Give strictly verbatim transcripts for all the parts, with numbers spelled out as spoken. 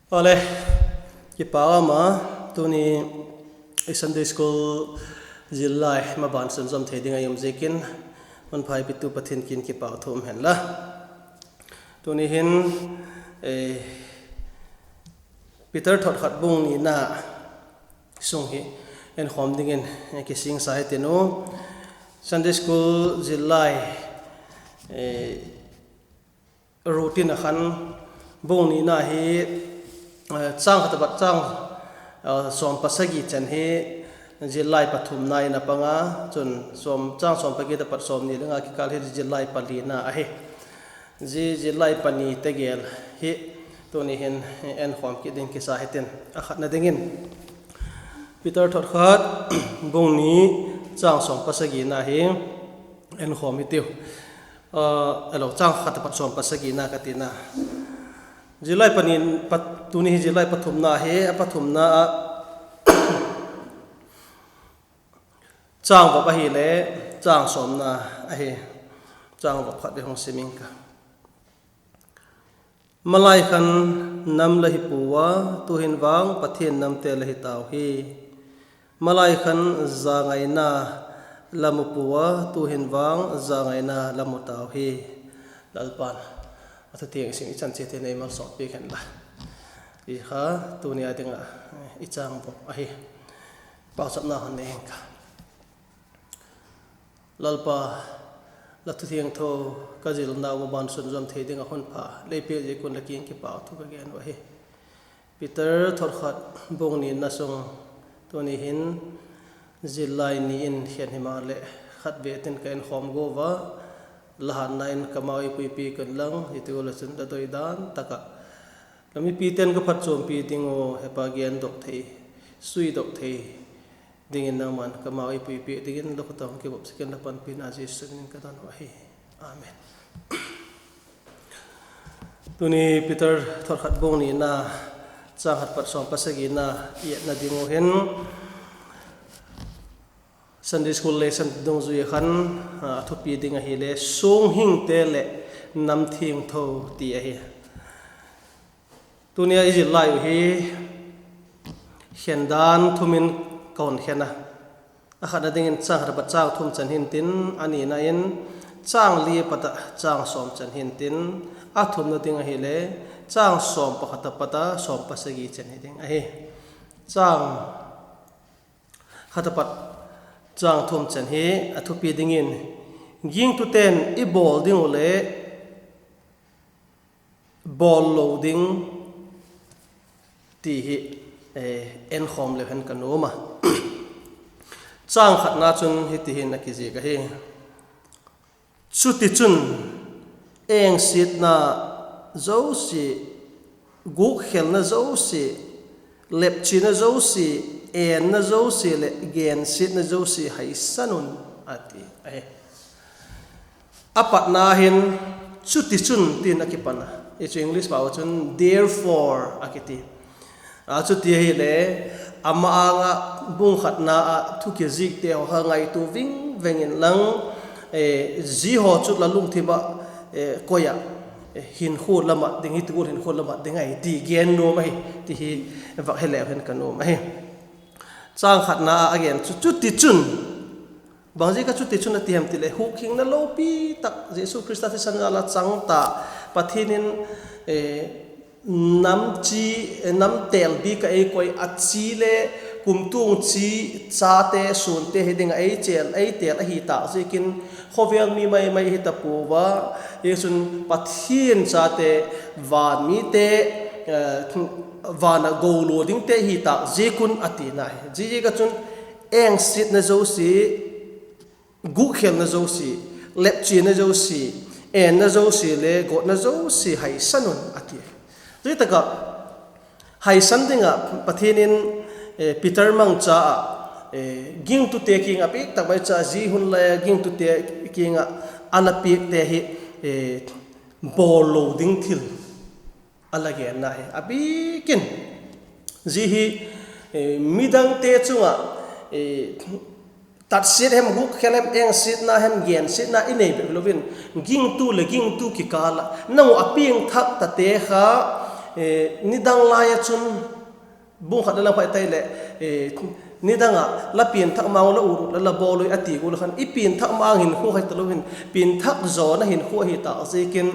Awle, kipak um a, tuni i Sunday School zillai maban sunzawm thei ding a i um ziakin, hun pha ei pitu Pathian kiang kipak thu um hen la. Tuni hin, eh, Peter thotkhat bung nina sung hi enkhawm dingin, eh, kisingsa hitin u. Sunday School zillai, eh, routine ah khan bung nina hi, eh, châng khat apat châng, eh, sawm pasagi chen hi zillai pathumna in a pang a, chun sawm, châng sawm pagiat apat sawmni le nga kikâl hi zillai palina ahi. Zia zillai pani tegel hi tuni hin enkhawm kit ding kisa hitin, a khatna dingin Peter thotkhat bung ni châng sawm pasagina hi enkhawm hitiu. Ah, elo, châng khat apat sawm pasagina ka tina. Zillai pani, pat-, tuni hi zillai pathumna hi, a pathumna ah châng vop ahile châng sawmna ahi. Châng vop khat vei hung sim ing ka. Malai khan nam la hi pua, tu'hin vang Pathian namte la hi tau hi. Malai khan zangaina la mu pua, tu'hin vang zangaina la mu tau hi. Lalpa'n a thu thiang sim i chan chiat in ei malsawmpiak hen la. I kha tuni a ding ah i châng vop ahi. Pauchapna hun nei ing ka. Lalpa, la thu thiangtho ka zilnau maban sunzawm thei ding ah hun pha lei piak ziak un la kiang kipak thu ka gen uh ahi. Peter thotkhat bung nina sung tuni hin zillai ni in khen himaleh khatvei tin ka enkhawm gua a, la hatna in kamau ei puipiak unlang, hiti gual ah chun la doidan tak ah la mipite'n ka phatchuampi ding uh hepa, gendok thei, suidok thei dingin nangma'n kamau ei puipiak dingin la khut ah hung kivop sek in, la panpina Jesu min in ka don uh ahi. Amen. Tuni Peter thotkhat bung nina châng khat pat sawm pasagina i etna ding uh hin Sunday School lesson dungzui a khan, a thupi ding ahile suang hingte leh nam thiangtho ti ahi. Tuni a i zillai uh hi khendan thum in ka hun khen a. A khatna dingin châng khat apat châng thum chen hintin, a nina in châng li apat ah châng sawm chen hintin, a thumna ding ahile châng sawm pakhat apat a sawm pasagi chen hi ding ahi. Châng khat apat châng thum chen hi a thupi dingin, gingtute'n i bawl ding uh le bawl lo ding ti hi enkhawm leu hen ka nuam a. Châng khatna chun hiti hin a kizik ahi: Chutichun, engsiatna zosia, gukkhelna zosia, lepchiana zosia, enna zosia leh gensiatna zosia haisan un, a ti ahi. A patna hin, chutichun tin a kipan a, i chu English pau ah chun therefore a kiti. A chuti ahile, ama âng ah bung khatna ah thu kizikte haw kha ngaitua ving veng inlang, zia haw chu la lungthim ah koi ah hinkhua la mat ding, hiti gual hinkhua la mat ding ahi ti gen nuam ahi ti hi vak he leu hen ka nuam ahi. Châng khatna ah a gen chu, chutichun, bangziak a chutichun a ti hem ti leh, hukhingna lopi tak Jesu Khrista thisan jal a chang ta, Pathian in nam chi, nam têl bik ah ei koi a, chi le kumtuang chi, chate suante hi ding ah ei chêl, ei têl ahi tâk ziakin, khawvel mi mai mai hi ta pua a, hichun Pathian chate, van mite, van ah golua dingte hi tâk ziak un a tina hi. Ziaziak ah chun engsiatna zosia, gukkhelna zosia, lepchiana zosia, enna zosia le gawtna zosia haisan un a ti. Zia tak ah haisan ding ah Pathian in Peter mangcha ah gingtute kiang ah, piak tak mai cha zia hun lai a gingtute kiang ah a la piakte hi bawl lo ding thil a la genna hi a bik in, zia hi midangte chung ah tatsiat hem, gukkhel hem, engsiatna hem, gensiatna i nei bep hilo in, gingtu leh gingtu kikâl ah nang uh a piangthak tate kha Eh, nidang lai ah chun, bung khat le la phai tai leh, eh, nidang ah la pianthak ma ung, la ut ut leh la bawl ui a ti gual khan, i pianthak ma ung hinkhua hi talo in, pianthak zawna hinkhua hi tâk ziakin,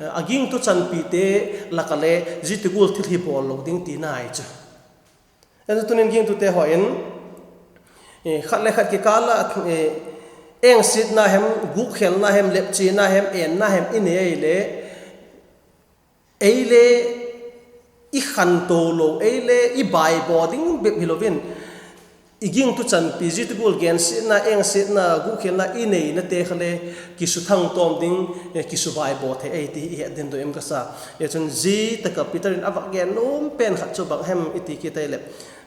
eh, a gingtu chanpite lak ah le zia ti gual thil hi bawl lo ding tina ahi chu. Ahi chu tunin gingtute haw in, eh, khat le khat kikâl ah, eh, engsiatna hem, gukkhelna hem, lepchiana hem, enna hem i nei ahile, ei le i khanto lo, ei le i baibaw ding bep hilo in, i gingtu chanpi zia ti gual gensiatna, engsiatna, gukkhelna i neinate kha le kisuthang tawm ding, eh, kisubaibaw thei ahi ti i het ding doi em ka sa. Hi chun zia tak ah Peter in a vak gen nuam pen khat chu bang hem i ti kit ahileh,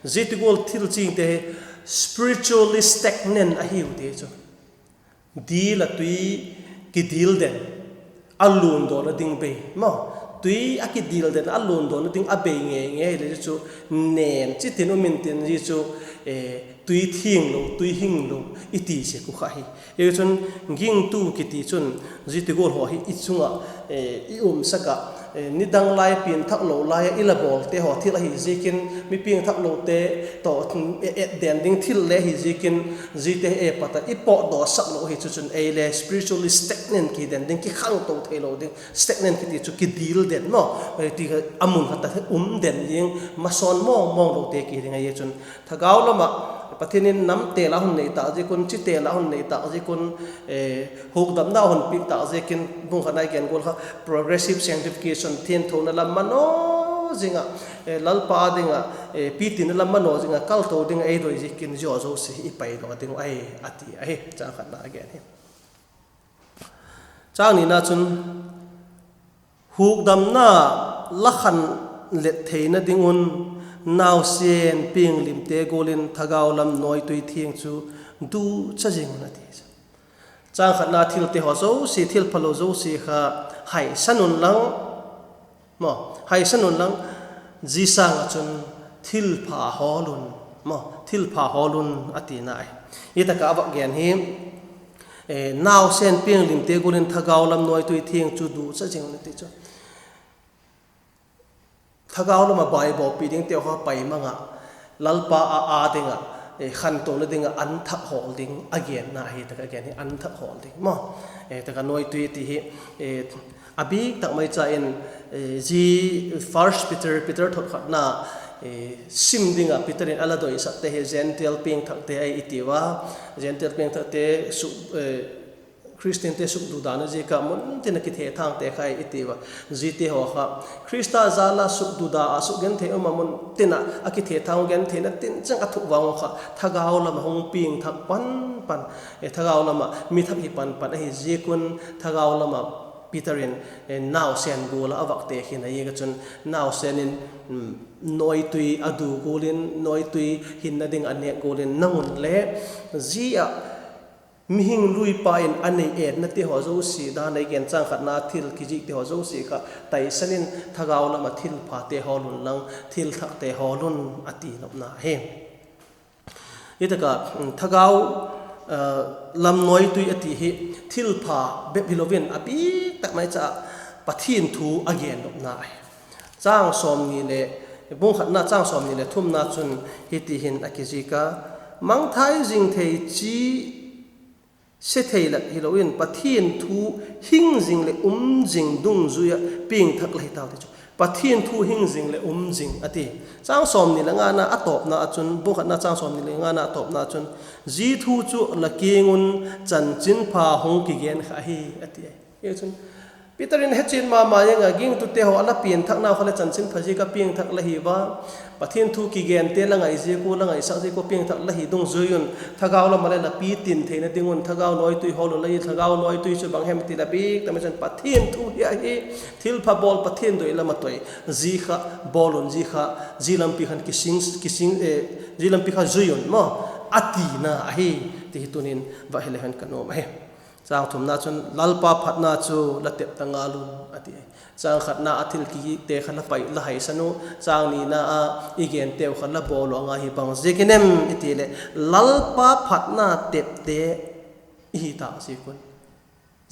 zia ti gual thil chingte hi spiritually stagnant ahiu ti chu. Dil ah tui kidil den, a luandawna ding bei maw. Tui a kidil den, a luandawna ding a bei ngei ngei le chu, nen chitin um intin zia chu, eh, tui thianglo, tui hinglo i ti sek uh kha hi. Hi chun gingtu kiti chun zia ti gual haw hi i chung ah, eh, i umsak ah, eh, nidang lai pianthak lo lai ah i la bawlte haw thil ahi ziakin, mi piangthaklote tawh, eh, etden ding thil le ahi ziakin, ziate hi ei pat ah i pawtdawsak lo hi chu chun ei le spiritually stagnant ki den ding, kikhangto theilo ding, stagnant kiti chu kidil den maw, eh, ti kha a mun khat ah um den ding, masawn mawng mawng lote ki ding ahi chun. Thagau lam ah Pathian in nam tel a hun nei tâk ziak un, chi tel a hun nei tâk ziak un, eh, hukdamna hun piak tâk ziakin, bung khatna i gen gual kha progressive sanctification, thiangthona lam manaw zing ah, eh, Lalpa ding ah, eh, pitinna lam manaw zing ah kalto ding ei doi ziakin zia zosia i paidok ding uh ahi, a ti ahi, chang khatna a gen hi. Chang nina chun, hukdamna la khan let theina ding un, nausen pianglimte gual in thagau lam nawitui thiang chu ducha zing un a ti. Chang khatna thilte haw zosia, thil phalo zosia kha haisan unlang, maw, haisan unlang, zia sâng ah chun thilpha hawl un, maw, thilpha hawl un a tina ahi. Hi tak ah a vak gen hi, eh, nausen pianglimte gual in thagau lam nawitui thiang chu ducha zing un a ti chu. Thagau lam ah baibawpi dingte haw pai mang ah, Lalpa â ding ah, eh, khantona ding ah an thak hawl ding a genna ahi tak ah gen hi, an thak hawl ding maw. Eh, tak ah nawitui ti hi, eh, a bik tak mai cha in, eh, zia First Peter, Peter thot khatna, eh, sim ding ah Peter in a la doisakte hi Gentile piangthakte ahi i tiu a, Gentile piangthakte suk, eh, Khristiante sukdudana ziak ah mun tin ah kithethangte kha i tiu a, ziate haw kha Khrista jal ah sukduda ah sukgenthei um ah mun tin ah a kithethang, gentheina tin chang a thuk vang kha thagau lam ah hung piangthak pan pan, eh, thagau lam ah mi thak hi pan pan ahi ziak un thagau lam ah Peter in, eh, nausen gual ah a vak tekhin ahi ka chun nausen in, um, nawitui a du gual in, nawitui hinna ding a nêk gual in nang un le zia ah mihing luipa in a nei etnate haw zosia, dan ei gen chang khatna thil kiziakte haw zosia kha taisan in thagau lam ah thilphate hawl unlang, thil thakte hawl un a ti nopna hi. Hi tak ah, um, thagau, uh, lam nawitui a ti hi thilpha bep hilo in a bik tak mai cha Pathian thu a gen nopna ahi. Chang sawmni le, bung khatna chang sawmni le thumna chun hiti hin a kizik a, mangthai zing thei chi se thei lak hilo in Pathian thu hing zing leh um zing dungzui ah piangthak la hi tau ti chu. Pathian thu hing zing leh um zing a ti. Chang sawmni le ngana a tawpna ah chun, bung khatna chang sawmni le ngana a tawpna ah chun, zia thu chu la kiang un chanchinpha hung kigen kha ahi a ti ahi. Hi chun Peter in hechian ma ma ing a, gingtute haw a la pianthaknau kha leh chanchinpha ziak ah piangthak la hi ua, Pathian thu kigente la ngai ziak ua, la ngaisak ziak ua piangthak la hi dungzui un thagau lam ah le la pitin theina ding un thagau nawitui hawl un la hi. Thagau nawitui chu bang hem ti leh a bik tak mai chun Pathian thu hi ahi, thilpha bawl, Pathian doi lam ah toi, zia kha bawl un, zia kha, zia lampi khan kising, kising, eh, zia lampi kha zui un maw, a tina ahi, ti hi tunin va he le hen ka nuam ahi. Chang thumna chun Lalpa phatna chu la tep ta ngal un a ti. Chang khatna a thil kigikte kha la pai, la haisan u, chang nina a i genteu kha la bawl u a ngai hi bang ziakin em i ti leh, Lalpa phatna tepte i hi tâk ziak un,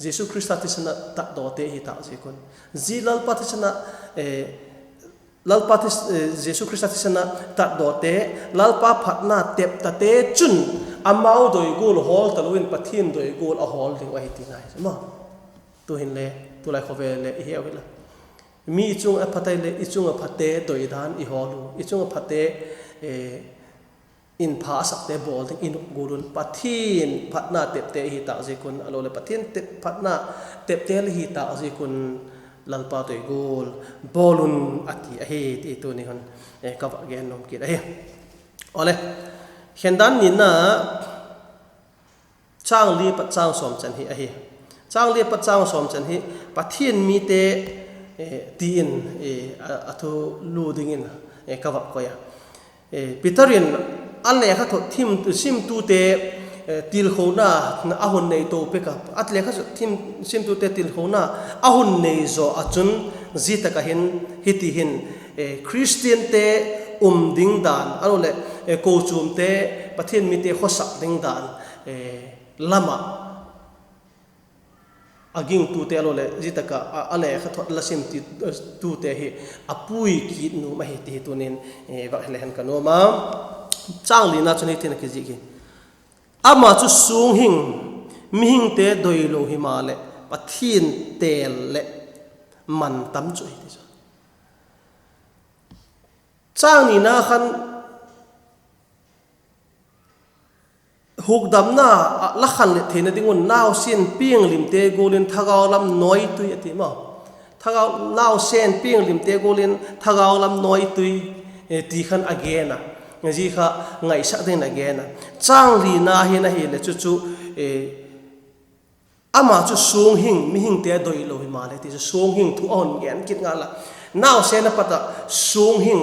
Jesu Khrista thisan ah tatdawte i hi tâk ziak un, zia Lalpa thisan ah, eh, Lalpa thi-, eh, Jesu Khrista thisan a tatdawte, Lalpa phatna teptate chun amau doi gual hawl talo in Pathian doi gual a hawl ding uh ahi tina hi maw. Tu'hin le, tulai khawvel le i heu hi la. Mi i chung ah pha tai leh, i chung ah phate doi dan i hawl u. I chung ah phate, eh, in pha a sakte bawl ding i nuam gual un, Pathian phatna tepte i hi tâk ziak un, a lo leh Pathian tep-, phatna tepte le hi tâk ziak un, Lalpa doi gual bawl un a ti ahi ti tuni hun, eh, ka va gen nuam kit ahi. Awle, khendan nina, châng li pat châng sawm chan hi ahi. Châng li pat châng sawm chan hi Pathian mite, eh, ti in, eh, a, a thulu dingin, eh, ka va koi a. Eh, Peter in a lekhathot thim-, simtute, eh, tilkhona a hun nei to pek a, a lekhathot thim-, simtute tilkhona a hun nei zaw ah chun, zia tak ah hin, hiti hin, eh, Khristiante um ding dan, a lo leh, eh, kochuamte, Pathian mite khawsak ding dan, eh, lam ah a gingtute a lo leh zia tak ah a, a lekhathot la sim ti, tute hi a pui kit nuam ahi ti hi tunin, eh, vak he le hen ka nuam a. Châng lina chun hitin a kizik hi. Ama chu suang hing, mihingte doilo himaleh Pathian têl leh man tam chu ahi ti chu. Châng nina khan hukdamna ah la khanlet theina ding un nausen pianglimte gual in thagau lam nawitui a ti maw. Thagau, nausen pianglimte gual in thagau lam nawitui, eh, ti khan a gen a. Zia kha ngaisak dingin a gen a. Châng lina hin ahileh chu chu, eh, ama chu suang hing, mihingte doilo himaleh ti chu suang hing thu a hun gen kit ngal a. Nausen a pat ah suang hing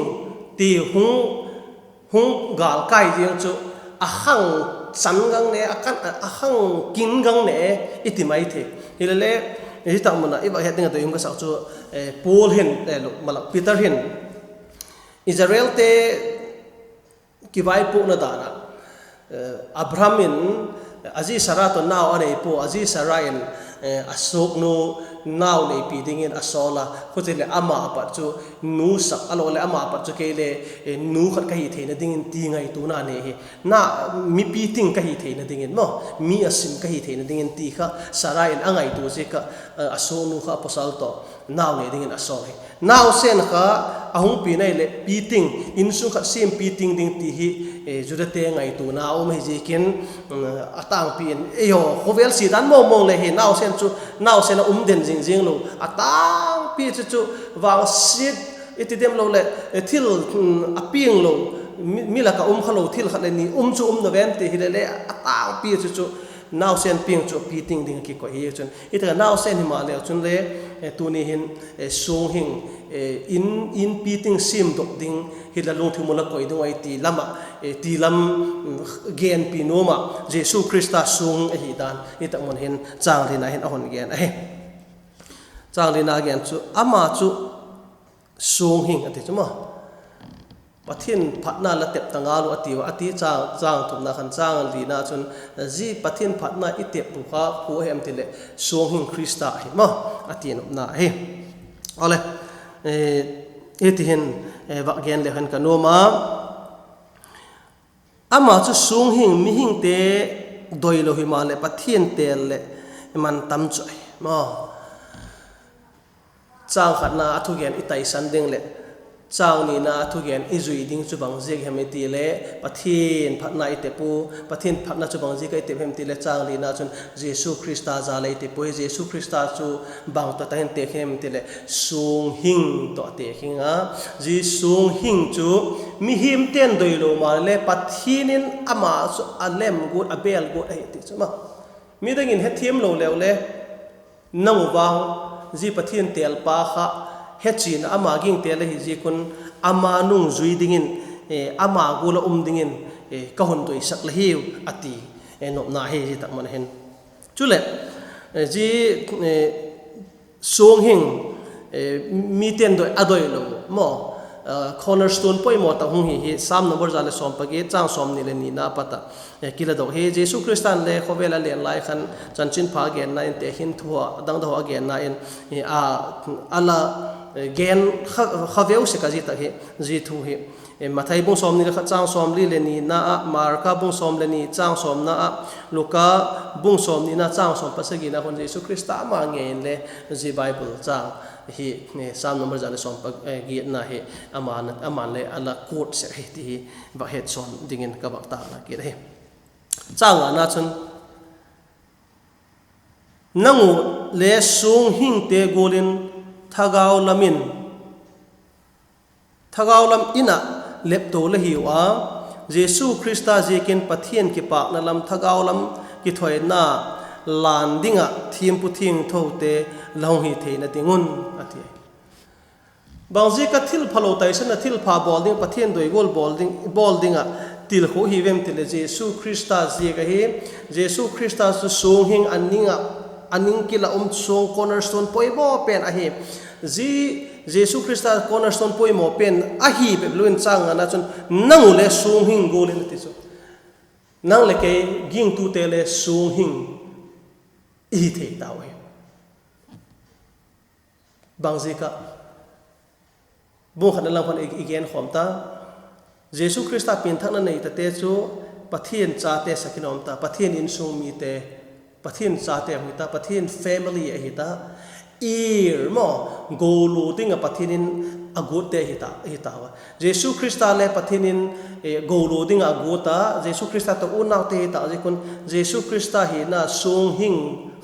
ti hung, hung gâlkai ziang chu a khang chan gang ne, a kan, a khang kin gang ne i ti mai thei. Hilele, zia tak mun ah i va het ding a doi um ka sak chu, eh, Paul hin, eh, lo, malak Peter hin Israelte kivaipuakna dan ah, eh, Abraham in a zi Sara tawh nau a nei pua, a zi Sara in, eh, a suaknu nau neipi dingin a sawl a, khuti leh ama pat chu nu sak a lo leh ama pat chu kei le, eh, nu khat ka hi theina dingin ti ngaituana nei hi. Na, mipi ting ka hi theina dingin maw, mi a sim ka hi theina dingin ti kha Sara in a ngaitua ziak ah, eh, a suaknu kha a pawsal tawh nau nei dingin a sawl hi. Nausen kha a hung pi nai leh pi ting, insung khat siam pi ting ding ti hi, eh, Judate ngaituana um hi ziakin, mm, a tângpi in, eihaw khawvel sidan mawngmawng le hi nausen chu, nausen a um den zing zing lo, a tângpi chu chu vangsiat i ti dem lo leh, eh, thil, mm, a piang lo, mi, mi lak ah um kha lo thil khat leh ni um chu um na ven ti hilele a tângpi chu chu nausen piang chu pi ting ding a kikoi hi chun. Hi tak ah nausen himaleu chun le, eh, tuni hin, eh, suang hing, eh, in, in pi ting siamdok ding hi la lungthim u la koi ding ai ti lam ah, eh, ti lam, mm, genpi nuam ah Jesu Khrista suang ahi dan hi tak mun hin châng lina hin a hun gen ahi. Châng lina gen chu ama chu suang hing a ti chu maw. Pathian phatna la tep ta ngal u a tiu a, a ti châng, châng thumna khan châng lina chun, zia Pathian phatna i tep u kha kua hem ti leh suang hing Khrista ahi maw, a ti nopna ahi. Awle, eh, hiti hin, eh, vak gen leu hen ka nuam a. Ama chu suang hing, mihingte doilo himaleh Pathian têl leh man tam chu ahi maw. Châng khatna a thugen i taisan ding leh châng nina a thugen i zui ding chu bang ziak hem i ti le, Pathian phatna i tep u, Pathian phatna chu bang ziak a i tep hem ti le, châng lina chun Jesu Khrista jal a i tep u hi, Jesu Khrista chu bang tawh tak in tekhin hem ti leh, suang hing tawh a tekhin a, zia suang hing chu mihingte'n doilo maleh Pathian in ama chu a lem guat, a bêl guat ahi ti chu maw. Midang in hethiam lo leu le, nang u vang, zia Pathian têlpa kha, hechian ah ama gingtêl ahi ziak un, ama nung zui dingin, eh, ama gual ah um dingin, eh, ka hun doisak la hiu a ti, eh, nopna hi zia tak mun hin. Chuleh, eh, zia, eh, suang hing, eh, mite'n doi, a doilo maw, eh, cornerstone poimaw tak hung hi hi, Sam number za leh sawm pagiat, châng sawmni leh nina pat ah, eh, kiladok hi. Jesu Khrista'n le khawvel a len lai khan chanchinpha genna in, tekhin thu a dang dang a genna in, eh, a, a la, gen kha, kha veu sek a zia tak hi, zia thu hi. Mathai bung sawmni le khat châng sawmli leh nina ah, Marka bung sawm leh ni châng sawmna ah, Luka bung sawmnina châng sawm pasagina khun Jesu Khrista ama ngei inle zia Bible châng hi, Sam number za leh sawm pa giatna hi, ama'n le a la quote sek hi ti hi vak het sawm dingin ka vak tâkna kit ahi. Châng ngana chun, Nang u le suang hingte gual in thagau lam in, thagau lam in ah lepto la hiu a, Jesu Khrista ziakin Pathian kipâkna lam thagau lam kithoina lan ding ah thiampu thiangthote la hung hi theina ding un, a ti. Bangziak ah thilphalo taisan ah thilpha bawl ding, Pathian doi gual bawl ding, bawl ding ah tilkhu hi vem ti leh Jesu Khrista ziak ahi. Jesu Khrista chu suang hing a ning ah, a ning kil ah um suang cornerstone poimaw pen ahi. Zia Jesu Khrista cornerstone poimaw pen ahi bep lo in châng ngana chun nang u le suang hing gual in a ti chu. Nang leh kei gingtute le suang hing i hi thei tau hi. Bangziak ah, bung khatna lam khan i, i genkhawm ta. Jesu Khrista pianthakna neitate chu Pathian chate sak in a um ta, Pathian insung mite, Pathian chate ahi ta, Pathian family ahi ta. Heir maw, golua ding ah Pathian in a guatte ahi ta, ahi tau a. Jesu Khrista le Pathian in golua ding ah a guat a, Jesu Khrista tawh unaute ahi ta ziak un, Jesu Khrista hina suang hing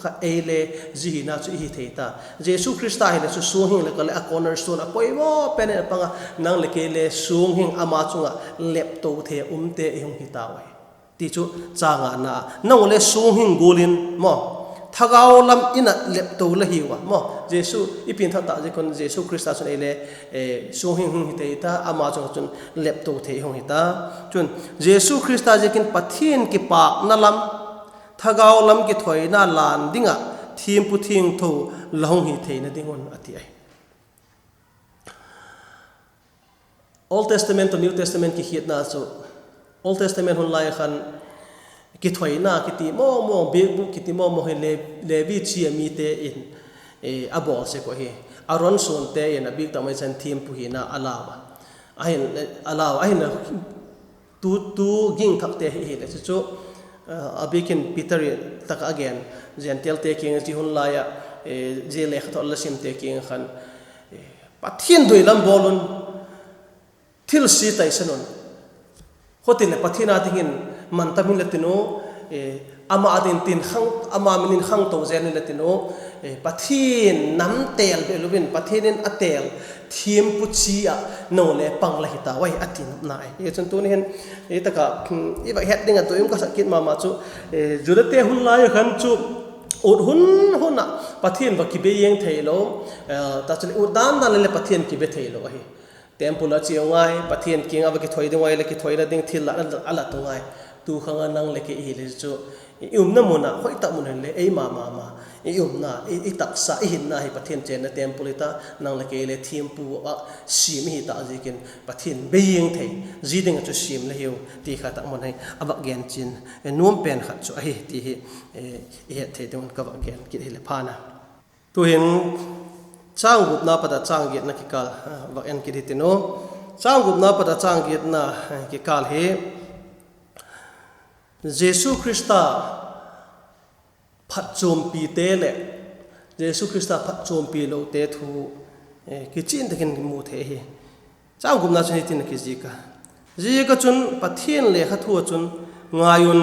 kha ei le zia hina chu i hi thei ta. Jesu Khrista hile chu suang hing leh ka leh a cornerstone a poimaw pen in a pang a, nang leh kei le suang hing ama chung ah lepto thei umte i hung hi tau ahi. Ti chu châng ngana a, nang u le suang hing gual in maw, thagau lam in ah lepto la hiu a maw, Jesu i pianthak ta ziak un Jesu Khrista chun ei le suang hing hung hi thei ta, ama chung ah chun lepto thei hung hi ta. Chun, Jesu Khrista ziakin Pathian kipâkna lam, thagau lam kithoina lan ding ah thiampu thiangtho la hung hi theina ding un a ti ahi. Old Testament tawh New Testament kikhiatna chu, Old Testament hun lai khan kithoina kiti mawngmawng, biakbûk kiti mawngmawng hi Le-, Levi chia mite in a bawl sek uh ahi. Aron suante in a bik tak mai chan thiampu hina a lau a, a lau a, ahinla tu, tu gingthakte hi hile chu chu, a bik in Peter in tak ah a gen, Gentilte kiang zia hun lai ah, zia lekhathot la simte kiang khan, Pathian doi lam bawl un, thilsia taisan un, khutile Pathian â dingin man tam hin la tin u, ama â dingin tin khang, ama min in khangto zel hin la tin u, Pathian nam têl beh lo in, Pathian in a têl thiampu chi ah nang u le pang la hi tau ahi, a ti nopna ahi. Hi chun tuni hin, i tak ah, i vak het ding ah tu um ka sak kit ma ma chu, Judate hun lai ah khan chu ut hun hun ah Pathian va kibe ing theilo, ta chule ut dan dan le Pathian kibe theilo ahi. Temple a chia u ngai, Pathian kiang a va kithoi ding u ahi leh kithoina ding thil la a la tu ngai. Tu khang a nang leh kei i hile chu, i umna mun ah hoi tak mun hinle ei ma ma ma, i umna, i taksa, i hinna hi Pathian chênna temple hi ta, nang leh kei le thiampu ah siam i hi ta ziakin Pathian be ing thei, zia ding ah chu siam la hiu ti kha tak mun hi a vak gen chian nuam pen khat chu ahi ti hi i het thei ding un ka vak gen kit hileh phan a. Tuhin châng gupna pat a châng giatna kikâl vak en kit hitin u. Châng gupna pat a châng giatna kikâl hi Jesu Khrista phatchuampite leh Jesu Khrista phatchuampi lote thu kichian tak in mu thei ahi. Châng gupna chun hitin a kizik a: Ziak ah chun Pathian lekha thu ah chun, ngai un,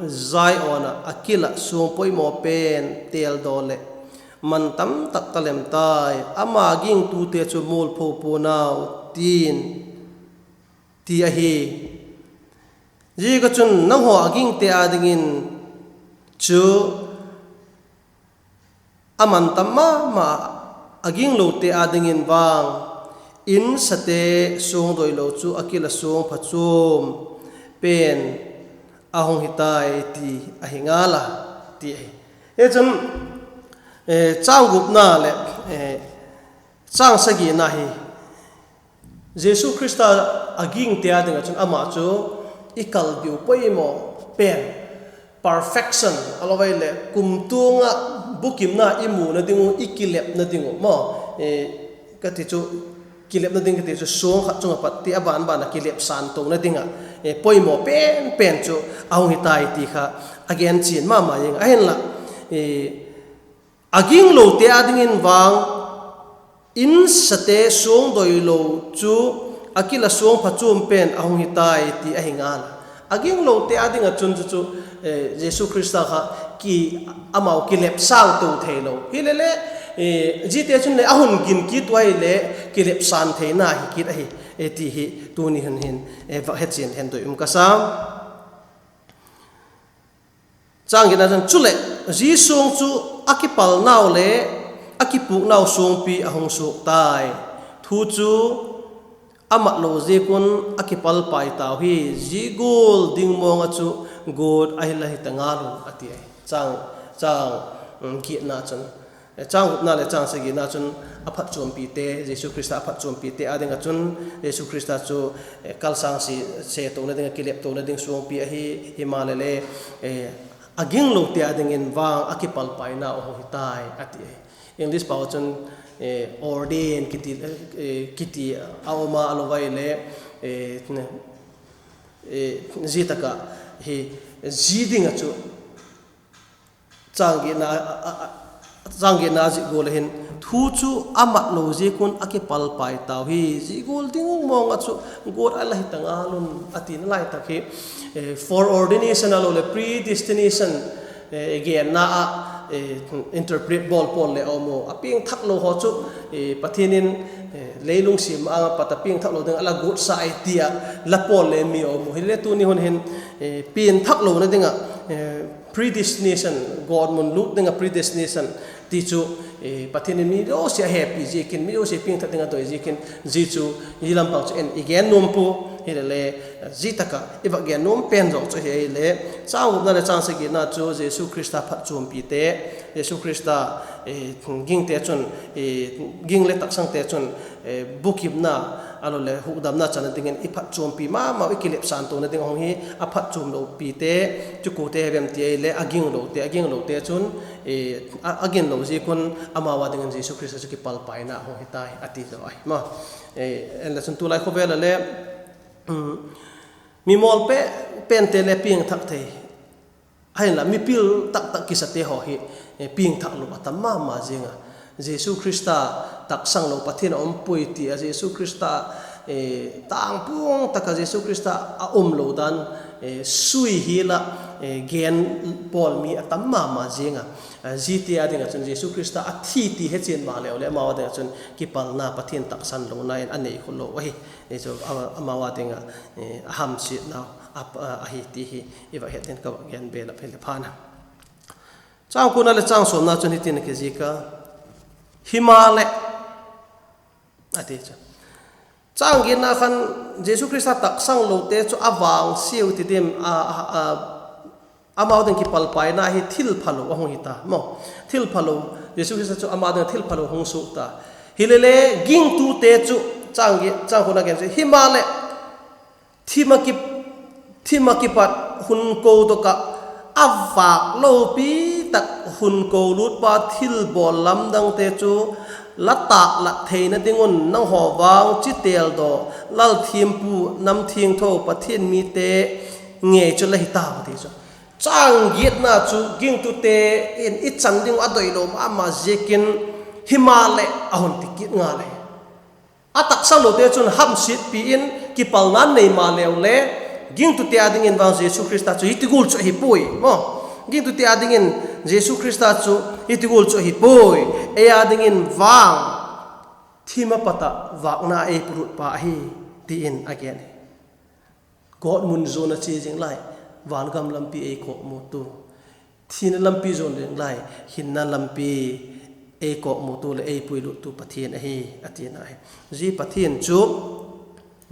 Zion ah a kil ah suang poimaw pen têldaw leh, man tam tak ta lem tai, ama gingtute chu mualpho pua'n au, ti'n, ti ahi. Ziak ah chun nanghaw a gingte â dingin chu a man tam ma ma, a ginglote â dingin vang, insate suang doilo chu a kil ah suang phachuam pen a hung hi tai ti ahi ngal a, ti ahi. Hichun châng gupna leh châng sagina hi Jesu Khrista a gingte â ding ah chun ama chu i kal diu poimaw pen, perfection a lo vai leh kumtuang ah bukimna i muna ding uh, i kilepna ding uh maw, ka ti chu, kilepna ding ka ti chu suang khat chung ah pat ti a ban ban ah kilep sâng tona ding ah, poimaw pen pen chu a hung hi tai ti kha a gen chian ma ma ing. Ahinla, a ginglote â dingin vang, insate suang doilo chu a kil ah suang phachuam pen a hung hi tai ti ahi ngal a. A ginglote â ding ah chun chu chu, Jesu Khrista kha amau kilep sâng to theilo hile le, ziate chun le a hun gin kit uh ahile kilep sâng theina hi kit ahi, ti hi tuni hun hin va hechian hen doi um ka sa. Chang giatna chun, chuleh, zia suang chu a kipalnau le a kipûknau suangpi a hung suak tai. Thu chu a mat lo ziak un a kipalpai tau hi, zia gual ding mawng ah chu guat a la hi ta ngal un, a ti ahi. Chang, chang giatna chun, chang gupna leh chang sagina chun a phatchuampite, Jesu Khrista a phatchuampite â ding ah chun, Jesu Khrista chu kalsâng se, se tona ding ah kilep tona ding suangpi ahi, himaleh le, a ginglote â dingin vang a kipalpaina a hung hi tai, a ti ahi. English pau chun ordain kiti a um a, a lo vai le, zia tak ah hi, zia ding ah chu, chang giatna zik gual ah hin, thu chu a mat lo ziak un a kipalpai tau hi, zia gual ding mawng ah chu guat a la hi ta ngal un, a tina lai tak hi, foreordination a lo leh predestination genna ah interpret bawl pawl le a um u. A piangthak lo haw chu Pathian in leilung siam âng ah pat a piangthak lo ding a la guatsa ahi ti a la pawl le mi a um u. Hile tuni hun hin piangthak lona ding ah predestination, gawtmun lût ding ah predestination ti chu Pathian in mi zosia a hepi ziakin, mi zosia piangthak ding a doi ziakin, zia chu i lam pang chu en i gen nuam pua. Hilele, zia tak ah i va gen nuam pen zawk chu hi ahile, chang gupna leh chang sagina chu Jesu Khrista phatchuampite, Jesu Khrista gingte chun, ging leh taksangte chun bukimna a lo leh hukdamna channa dingin i phatchuampi ma mau, i kilep sâng tona ding a hung hi. A phatchuam lopite chu kuate hem ti ahile, a ginglote, a ginglote chun a ginlo ziak un amau â dingin Jesu Khrista chu kipalpaina a hung hi tai, a ti zaw ahi maw. Enla chun tulai khawvel ah le mi mawl pen, pente le piangthak thei, ahinla mipil tak tak kisate haw hi piangthak lo a tam ma ma ziang a. Jesu Khrista taksang lo Pathian a um puai ti a, Jesu Khrista tângpuang tak ah Jesu Khrista a um lo dan sui hial ah gen pawl mi a tam ma ma ziang a. Ziate â ding ah chun Jesu Khrista a thi ti hechian maleu leh amau â ding ah chun kipalna, Pathian taksan lona in a neikhawm lo ahi. Zia chu amau â ding ah a hamsiatnau ahi ti hi i va het in ka va gen belap hile phan a. Chang kuana leh chang sawmna chun hitin a kizik a, himaleh, a ti chu, chang giatna khan Jesu Khrista taksang lote chu a vangsiau ti diam, amau ding kipalpaina hi thilphalo a hung hi ta maw. Thilphalo, Jesu Khrista chu amau ding thilphalo hung suak ta. Hilele gingtute chu, chang kuana gen chu, himaleh, thim ah kipat hun kodok ah a vâk lopi tak hun kolûtpa thilbawl lamdangte chu la tâklat theina ding un nanghaw vang chitêldaw, lal thiampu, nam thiangtho, Pathian mite ngei chu la hi tau, a ti chu. Chang giatna chu gingtute in i chan ding uh a doilo ma ma ziakin, himaleh a hun ti kit ngal ahi. A taksang lote chun hamsiatpi in kipalna nei maleu le, gingtute â dingin vang Jesu Khrista chu hiti gual chu ahi puai maw. Gingtute â dingin Jesu Khrista chu hiti gual chu ahi puai. Ei â dingin vang thim ah pat ah vâkna ei pulutpa ahi, ti in a gen hi. Gawtmun zuan a chia zing lai, vangam lampi ei kawkmutu, thina lampi zuan zing lai, hinna lampi ei kawkmutu leh ei puiluttu Pathian ahi, a tina ahi. Zia Pathian chu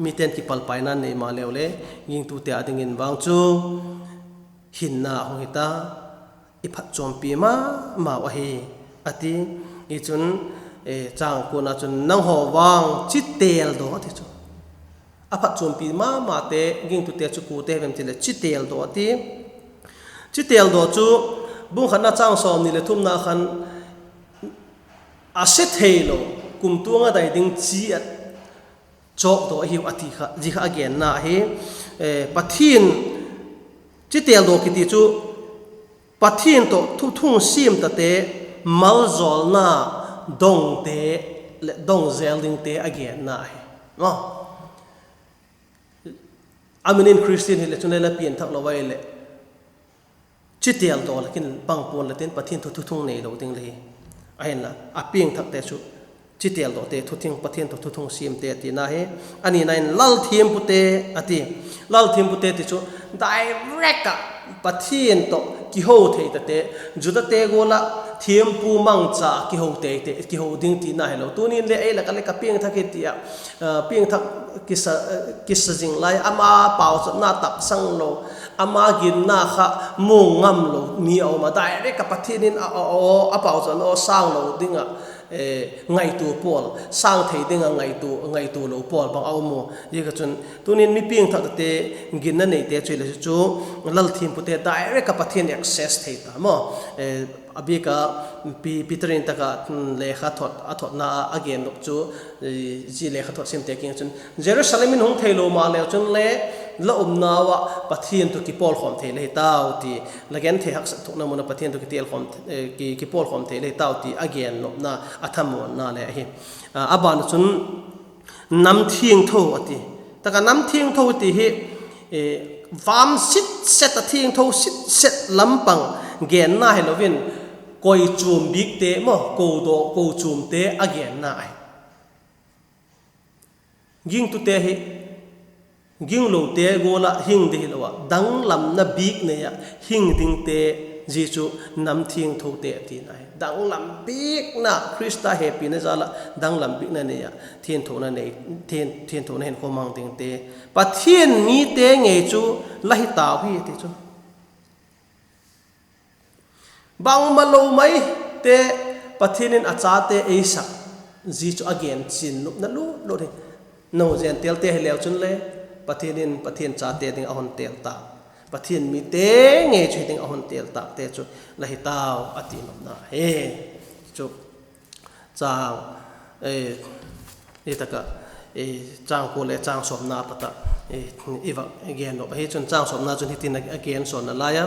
mite'n kipalpaina nei maleu le, gingtute â dingin vang chu hinna hung hi ta, i phatchuampi ma mau ahi, a ti. Hi chun, chang kuana chun nanghaw vang chitêldaw, a ti chu. A phatchuampi ma mate, gingtute chu kuate hem ti leh chitêldaw, a ti. Chitêldaw chu bung khatna chang sawmni leh thumna khan a se theilo, kumtuang a dai ding chi a chawkdaw ahiu a ti kha, zia kha a genna ahi. Pathian chitêldaw kiti chu Pathian tawh thuthung siam tate, maljawlna dongte leh dong zel dingte a genna ahi. A min in Khristian hileh chun le la piangthak lo ahileh, chitêldaw lak in pang pua'n la tin Pathian thu thuthung neilo ding la hi. Ahinla a piangthakte chu chitêldawte, thuthung, Pathian tawh thuthung siamte a tina hi. A nina in lal thiampute a ti. Lal thiampute ti chu direct ah Pathian tawh kiho thei tate, Judate gual ah thiampu mangcha kiho thei, kiho ding tina hilo. Tuni'n le ei lak ah le ka piangthak hi ti ah, piangthak kisa, kisa zing lai, ama pauchapna taksang lo, ama ginna kha mu ngam lo mi a um a, direct ah Pathian in a, a, a, a pauchapna aw sâng lo ding ah ngaitua pawl, sâng thei ding ah ngaitua, ngaitua lo pawl bang a um u. Zia kha chun tuni'n mi piangthakte, ginna neite chu hile chu, lal thiampute direct ah Pathian access thei ta maw. A bik a Pi-, Peter in tak ah lekha thot, a thotna a, a gen nop chu, zia lekha thot simte kiang chun, Jerusalem in hung theilo maleu chun le la umnau ah Pathian tawh kipawlkhawm thei la hi tau ti, la genthei haksat thuakna mun ah Pathian tawh kipawlkhawm thei la hi tau ti a gen nopna, a thamuanna le ahi. A ban ah chun nam thiangtho a ti. Tak ah nam thiangtho ti hi, vam sitset ah thiangtho sitset lam pang genna hilo in, kochuam bikte maw, kodaw, kochuamte a genna ahi. Gingtute hi ginglote gual ah hing ding hilo ah, danglamna bik nei ah hing dingte, zia chu nam thiangthote a tina hi. Danglam bikna, Khrista hepina jal ah danglam bikna nei ah, thiangthona hinkhua mang dingte, Pathian mite ngei chu la hi tau hi ti chu. Bangmalo maite Pathian in a chate ei sak, zia chu a gen chian nopna lutlut hi. Nang Gentailte hileu chun le Pathian in Pathian chate ding a hun têl tâk, Pathian mite ngei chu hi ding a hun têl tâkte chu la hi tau a ti nopna hi. Chu chang, i tak ah, chang kua leh chang sawmna pat ah i va gen nop ahi. Chun chang sawmna chun hitin a gen sawn nalai a: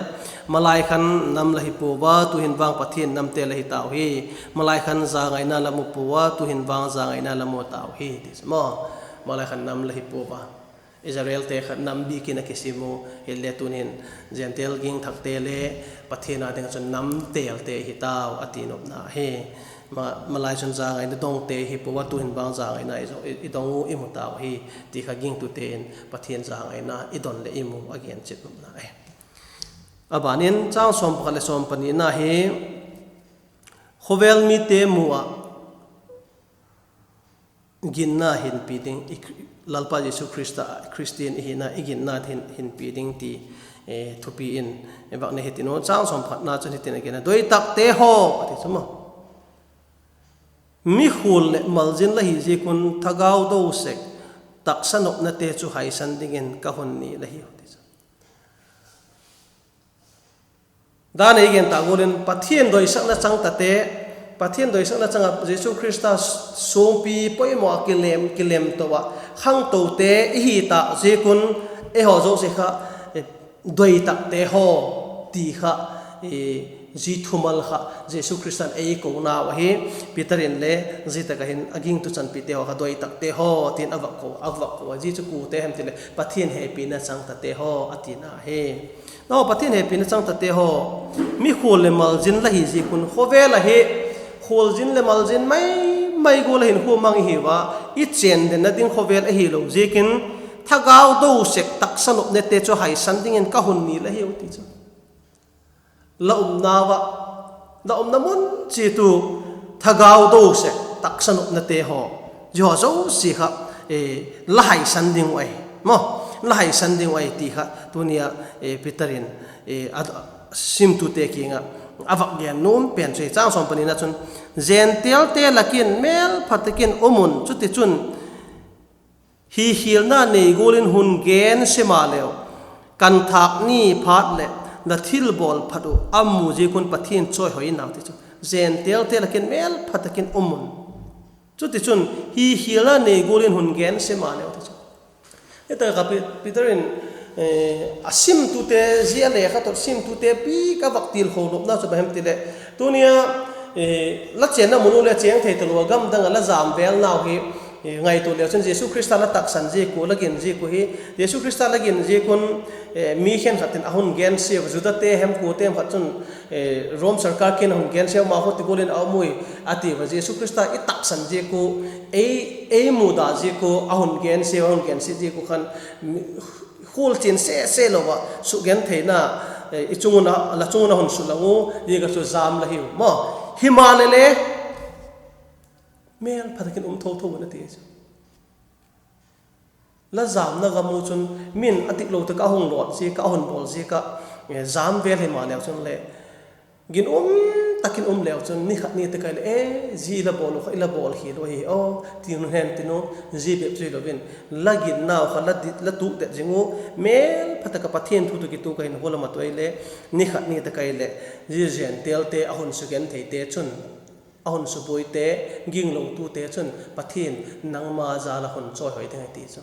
Malai khan nam la hi pua a, tu'hin vang Pathian namte la hi tau hi. Malai khan zangaina la mu pua a, tu'hin vang zangaina la mu tau hi, ti chu maw. Malai khan nam la hi pua a, Israelte kha nam bik in a kisim u, hile tuni'n Gentile gingthakte le Pathian â ding ah chun nam têlte hi tau a ti nopna hi. Malai chun zangaina dongte hi pua a, tu'hin vang zangaina i dong u, i mu tau hi, ti kha gingtute in Pathian zangaina i don leh i mu a gen chiat nopna hi. A ban in chang sawm pakhat leh sawm panina hi khawvel mite mu ah ginna hinpi ding, Lalpa Jesu Khrista, Khristian i hina i ginna hinpi ding ti thupi in vak nei hitin u. Chang sawm pakhatna chun hitin a gen a: Doi takte haw, a ti chu maw. Mikhual leh malzin la hi ziak un thagau do sek, taksa nopnate chu haisan dingin ka hun ni la hiu, ti chu. Dan ei gen ta gual in Pathian doisakna chang tate, Pathian doisakna chang ah Jesu Khrista suangpi poimaw ah kilem, kilem to ah khangtote i hi tâk ziak un, eihaw zosia kha doi takte haw ti kha, zia thumal kha Jesu Khrista'n ei konau ahi. Peter in le zia tak ah hin a gingtu chanpite haw kha doi takte haw tin a vak ko, a vak ko a. Zia chu kuate hem ti leh Pathian hepina chang tate haw a tina hi. Aw, Pathian hepina chang tate haw, mikhual leh malzin la hi ziak un, khawvel ah hi khualzin leh malzin mai mai gual ah hinkhua mang i hiu a, i chêndenna ding khawvel ahilo ziakin, thagau do sek, taksa nopnate chu haisan dingin ka hun ni la hiu, ti chu. La umna ah, la umna mun chiat u thagau do sek, taksa nopnate haw, zia haw zosia kha la haisan ding uh ahi, maw, la haisan ding uh ahi ti kha tuni ah Peter in a simtute kiang ah a vak gen nuam pen chu hi. Chang sawm panina chun, Gentilte lak in mêlpha tak in um un, chutichun hikhialna nei gual in hun gen sia maleu, kanthâk ni phat leh la thilbawl phat uh a mu ziak un Pathian chawihoi in au, ti chu. Gentilte lak in mêlpha tak in um un. Chutichun, hi khial a nei gual in hun gensia maleu ti chu. Hi tak ah Peter in, a simtute, zia lekhathot simtute bik a vak tilkho nopna chu bang hem tileh, tuni a la chênna mun u le chêng thei talo a gam dang ah la jam vêl nau hi ngaitua leu chun Jesu Khrista la taksan ziak u, la gin ziak u hi, Jesu Khrista la gin ziak un mi khenkhat in a hun gensia ua, Judate hem kuate hem khat chun Rom sarkar kiang a hun gensia ua, amau kha ti gual in a um ui, a ti ua. Jesu Khrista i taksan ziak u, ei, ei muda ziak u a hun gensia, a hun gensia ziak u khan khualchian sese lo ah sukgentheina i chung un a, la chung un a hun suklang u, ziak a chu jam la hiu maw. Himaleh le, mêlpha tak in um tho tho un a ti chu. La jamna gam u chun min a diklo tak ah a hung lawt ziak ah, a hun bawl ziak ah jam vêl himaleu chun leh, ginum tak in um leu chun ni khat ni tak ah leh, e, zia i la bawl u kha i la bawl khial u ahi aw, ti un hen tin u, zia bep chu hilo in, la ginnau kha la tukdet zing u, mêlpha tak ah Pathian thu tawh kituak ah hin hua lam a tu ai le, ni khat ni tak ah leh, zia Gentilete, a hun sukgentheite chun, a hun subuaite, ginglotute chun Pathian nangma jal ah hun chawihoi ding ahi ti chu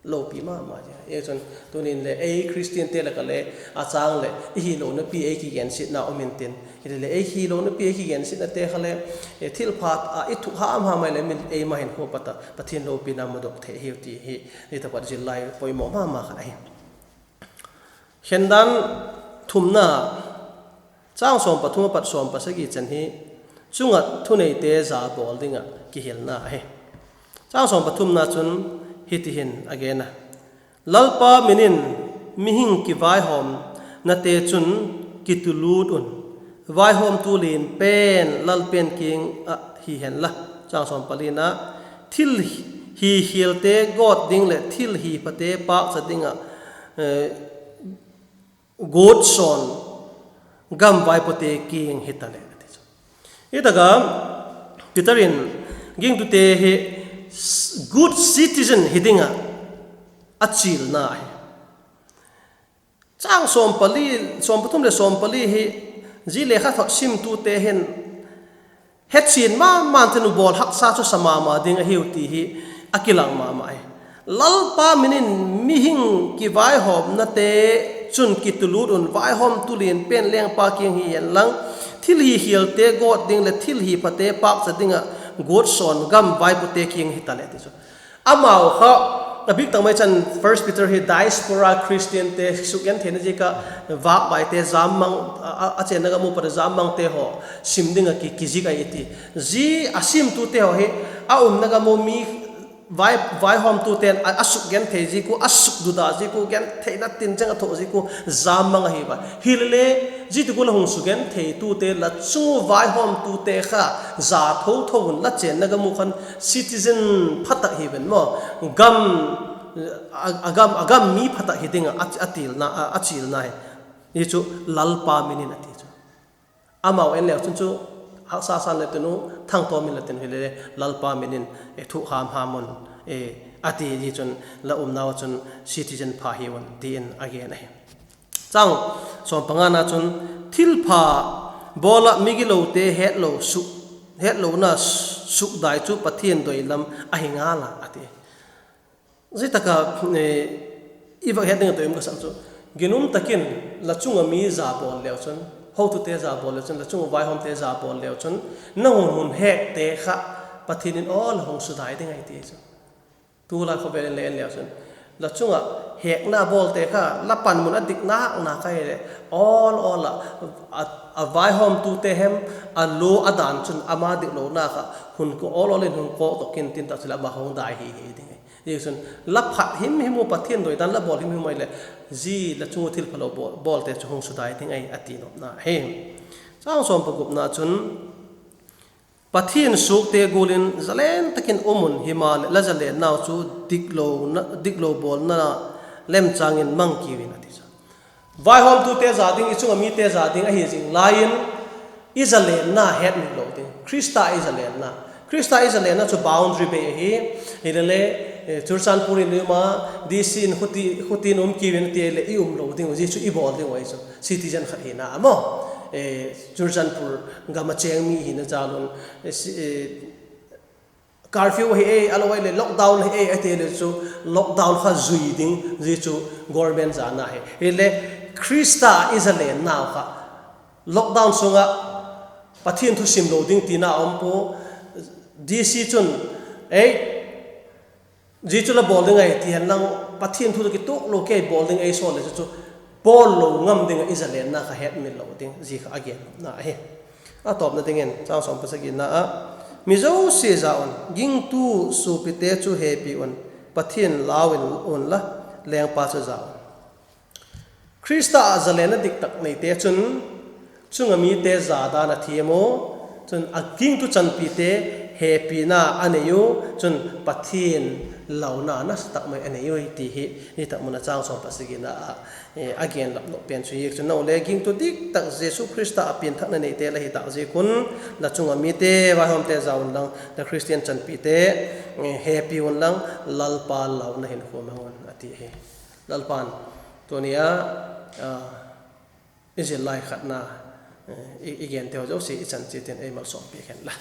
lopi ma ma zia. Chun tunin le ei Khristiante lak ah le a châng leh i hilona pi ei kigensiatna um intin, hile le ei hilona pi ei kigensiatnate kha le thilpha ah i thuak ham ham ai le min ei ma hin khua pat ah Pathian lopina mudok thei hiu ti hi, zia tak ah zillai poimaw ma ma khat ahi. Khendan thumna, châng sawm pathum a pat sawm pasagi chan hi chung ah thuneite ja bawl ding ah kihilna ahi. Châng sawm pathumna chun hiti hin a gen a: Lalpa min in mihing kivaihawmnate chun kitulût un, vaihawmtu lian pen Lal pen kiang ah hi hen la. Châng sawm palina, thil hi khialte gawt ding leh thil hi phate pâkcha ding ah guatsawn gam vaipute kiang hitaleh, a ti chu. Hi tak ah Peter in gingtute hi good citizen hi ding ah a chialna ahi. Châng sawm pali, sawm pathum leh sawm pali hi zia lekhathot simtute hin hechian ma ma intin, bawl haksa chu sa ma ma ding ahiu ti hi a kilang ma ma hi. Lalpa min in mihing kivaihawmnate chun kitulût un, vaihawmtu lian pen lengpa kiang hi hen lang, thil hi khialte gawt ding leh thil hi phate pâkcha ding ah guatsawn gam vaipute kiang hitaleh, ti chu. Amau kha a bik tak mai chan First Peter hi diaspora Khristiante sukgentheina ziak ah vâkbaite, a chênna gam u pat a jammangte haw sim ding ah kizik ahi ti. Zia a simtute haw hi a umna gam u mi vaihawmtute'n a sukgenthei ziak u, a sukduda ziak u, gentheina tinchang a tho ziak u jammang ahi ua. Hilele, zia ti gual a hung sukgentheitute, la chung u vaihawmtute kha ja tho tho un, la chênna gam u khan citizen pha tak hi ven maw, gam, a gam mi pha tak hi ding ah a chialna hi. Hi chu Lalpa min in a ti chu. Amau en leu chun chu haksa sa inla tin u, thangtawm inla tin u, hile Lalpa min in thuak ham ham un, a ti hi chun, la umnau ah chun citizen pha hi un ti in a gen ahi. Châng sawm pangana chun, thilpha bawl ah migilote hetlona sukdai chu Pathian doi lam ahi ngal a, a ti. Zia tak ah i vak het ding a doi um ka sak chu, ginum tak in la chung ah mi ja bawl leu chun, hotute ja bawl leu chun, la chung ah vaihawmte ja bawl leu chun, na hun hun hekte kha Pathian in awl a hung sudai ding ahi ti chu. Tulai khawvel in le en leu chun, la chung ah hekna bawlte kha la panmun a dik nak nak ahileh, awl awl ah a vaihawmtute hem, a lua a dan chun ama diklona kha hun awl awl in hun kawkdok intin, tak chuleh ama hung dai hi hi ding ahi. Zia chun la phat him him u, Pathian doi dan la bawl him him u ahileh, zia la chung u thilphalo bawlte chu hung sudai ding ahi a ti nopna ahi. Châng sawm pagupna chun, Pathian suakte gual in zalen tak in um un, himaleh la zalennau chu diklo bawlna lemchâng in mang kiu in, a ti chu. Vaihawmtute ja ding, i chung ah mite ja ding ahi zing lai in, i zalenna hetmil lo ding, Khrista i zalenna. Khrista i zalenna chu boundary bei ahi. Hilele, Churachandpur in i um a, D C in khutin um kiu in a ti leh i um lo ding uh, zia chu i bawl ding uh ahi chu, citizen khat hina a maw. Churachandpur gam a chêng mi hina jal un, si-, curfew ahi e, a lo ai leh lockdown ahi e a ti le chu, lockdown kha zui ding, zia chu government zana hi. Hile Khrista i zalennau kha lockdown sung ah Pathian thu sim lo ding tina um pua. DC chun, ei, zia chu la bawl ding ahi ti hen lang, Pathian thu kituak lo kei bawl ding ei sawl le chu chu, bawl lo ngam ding ah i zalenna kha hetmil lo ding, zia kha a gen nopna ahi. A tawpna dingin chang sawm pasagina ah, mi zosia za un, gingtu suapite chu hepi un, Pathian lau in unla, lengpa chu za un. Khrista ah zalenna diktak neite chun, chung ah mite za dan a thiam u, chun a gingtu chanpite hepina a nei u, chun Pathian launa nasatak mai a nei ui ti hi, hi tak mun ah chang sawm pasagina ah, a gen lap nop pen chu hi chu, nang le gingtu diktak Jesu Khrista ah pianthakna neite la hi tak ziak un, la chung ah mite, vaihawmte za unlang, la Khristian chanpite hepi unlang, Lalpa launa hin khua mang un a ti hi. Lalpa'n tuni a i zil lai khatna i gente haw zosia i chan chiat in ei malsawmpiak hen la.